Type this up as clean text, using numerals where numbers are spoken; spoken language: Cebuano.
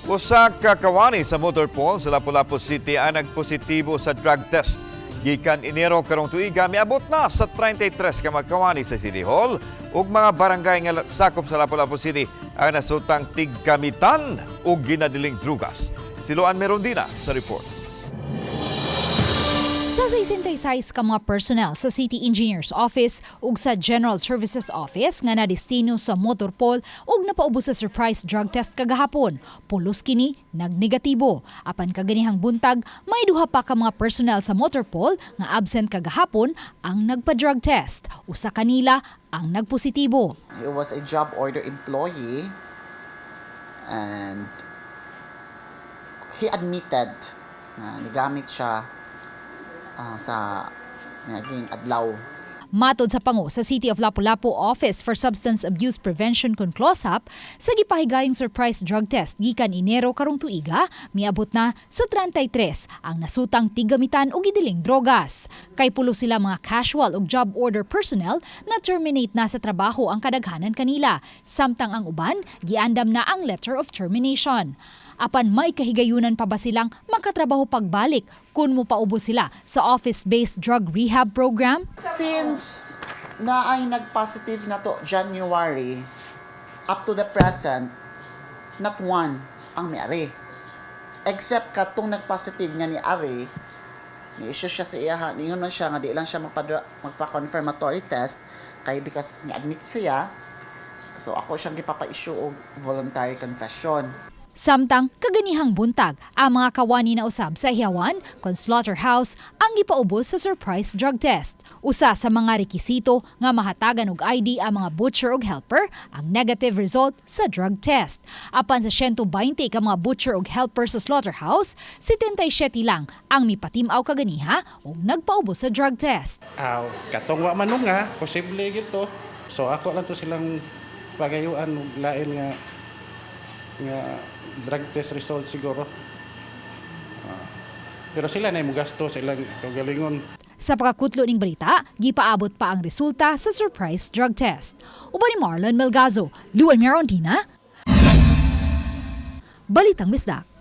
Usa ka kawani sa Motorpol sa Lapu-Lapu City ang nagpositibo sa drug test. Gikan Enero karong tuiga, miabot na sa 33 ka mga kawani sa City Hall ug mga barangay nga sakop sa Lapu-Lapu City ang nasutang tiggamitan ug ginadiling drugas. Si Luan Merondina sa report. Sa 66 ka mga personnel sa City Engineer's Office ug sa General Services Office nga nadestino sa Motorpol ug napaubos sa surprise drug test kagahapon. Pulos kini nagnegatibo. Apan kaganihang buntag, may duha pa ka mga personnel sa Motorpol nga absent kagahapon ang nagpa-drug test. Usa kanila ang nagpositibo. He was a job order employee and he admitted na nigamit siya sa niaging adlaw. Matod sa pango sa City of Lapu-Lapu Office for Substance Abuse Prevention kon CLOSAP, sa gipahigayong surprise drug test gikan Enero karong tuiga, miabot na sa 33 ang nasutang tiggamitan og gidiling drogas. Kay pulo sila mga casual ug job order personnel na terminate na sa trabaho ang kadaghanan kanila, samtang ang uban giandam na ang letter of termination. Apan may kahigayunan pa ba silang makatrabaho pagbalik kung mopaubos sila sa office-based drug rehab program? Since na ay nag-positive na to January, up to the present, not one ang miari. Except katong nag-positive nga ni Ari, ni-issue siya sa iya, niingon man siya nga di lang siya magpa-confirmatory test kay because ni-admit siya. So ako siyang gipapa-issue og voluntary confession. Samtang kaganihang buntag, ang mga kawani na usab sa Hiyawan kon slaughterhouse ang gipaubos sa surprise drug test. Usa sa mga rekisito nga mahatagan og ID ang mga butcher ug helper ang negative result sa drug test. Apan sa 120 ka mga butcher ug helper sa slaughterhouse, 77 lang ang mipatim-aw kaganiha ug nagpaubos sa drug test. Aw, katong wa manunga, posible gito. So ako lang to silang pagayuan og lain nga drug test result siguro. Pero sila na mo gasto sa ilang kaugalingon. Sa pagkakutlo ning balita, gipaabot pa ang resulta sa surprise drug test. Uban ni Marlon Melgazo, Luan Merondina, Balitang Bisdak.